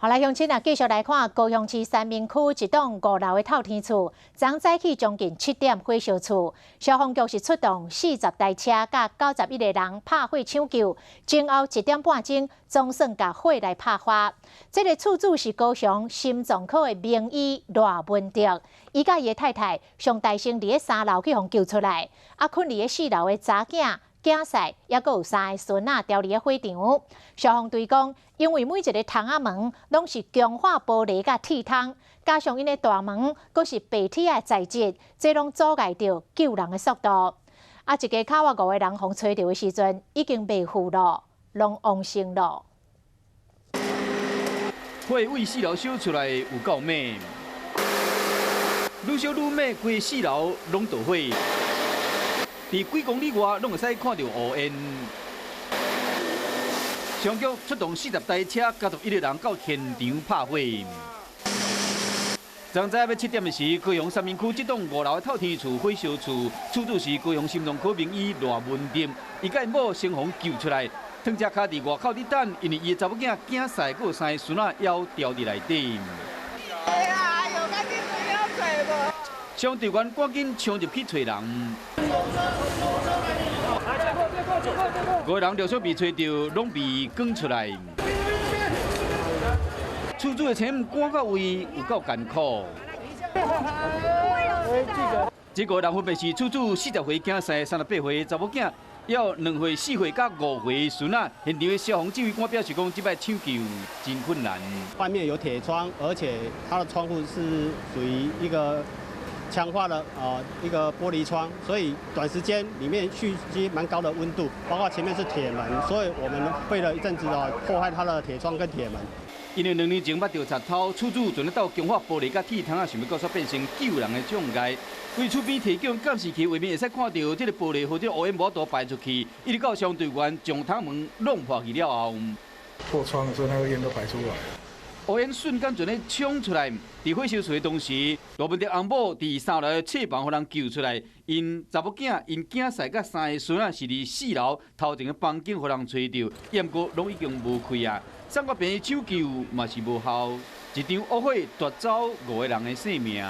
好來，鄉親啊，繼續來看高雄市三民區一棟五樓的透天厝，昨早起將近7點火燒厝，消防局是出動40台車佮91個人拍火搶救，前後1點半鐘總算共火來拍發。這个厝主是高雄心臟科的名醫賴文德，伊佮伊的太太上大聲佇咧三樓去予救出來，啊，睏佇咧四樓的查囝、囝婿，抑閣有三个孫仔牢佇咧火場。消防隊講，因為每一个窗仔門攏是強化玻璃佮鐵窗，加上𪜶的大門閣是白鐵的材質，這攏阻礙著救人的速度。啊，一家口仔五个人予揣著的時陣，已經袂赴咯，攏往生咯。火對四樓燒出來有夠猛，愈燒愈猛，規四樓攏著火。佇幾公里外攏會使看著烏煙。消防局出動40台車，91個人到現場拍火。昨早欲7點的時，高雄三民區這棟五樓的透天厝火燒厝，厝主是高雄心臟科名醫賴文德，伊佮𪜶某先予救出來，褪只跤佇外口佇等，因為伊的查某囝囝婿閣有三個孫仔猶牢佇內底。哎呦，趕緊不要揣無。消防隊員趕緊衝入去揣人。五個人陸續被揣著，攏被趕出來。厝主的妻母趕到位有夠艱苦。這五個人分別是厝主40歲囝婿、38歲查某囝，猶2歲、4歲佮5歲孫仔。現場的消防指揮官表示講，這擺搶救真困難。外面有鐵窗，而且它的窗戶是屬於一個強化的一個玻璃窗，所以短時間裡面蓄積蠻高的溫度，包括前面是鐵門，所以我們費了一陣子哦，破壞它的鐵窗跟鐵門。因為2年前捌著賊偷，厝主全咧鬥強化玻璃佮鐵窗仔，想欲閣煞變成救人的障礙。對厝邊提供監視器畫面會使看著，這个玻璃或者烏煙無法度排出去，一直到消防隊員將窗門弄破去了後，破窗的時候，那個煙都排出來。烏煙瞬間全咧衝出來，佇火燒厝的當時，賴文德翁某佇三樓的廁房予人救出來，𪜶查某囝、𪜶囝婿佮三个孫仔是佇四樓頭前的房間予人揣著，毋過攏已經無氣啊！送到病院搶救嘛是無效，一場惡火奪走五個人的性命。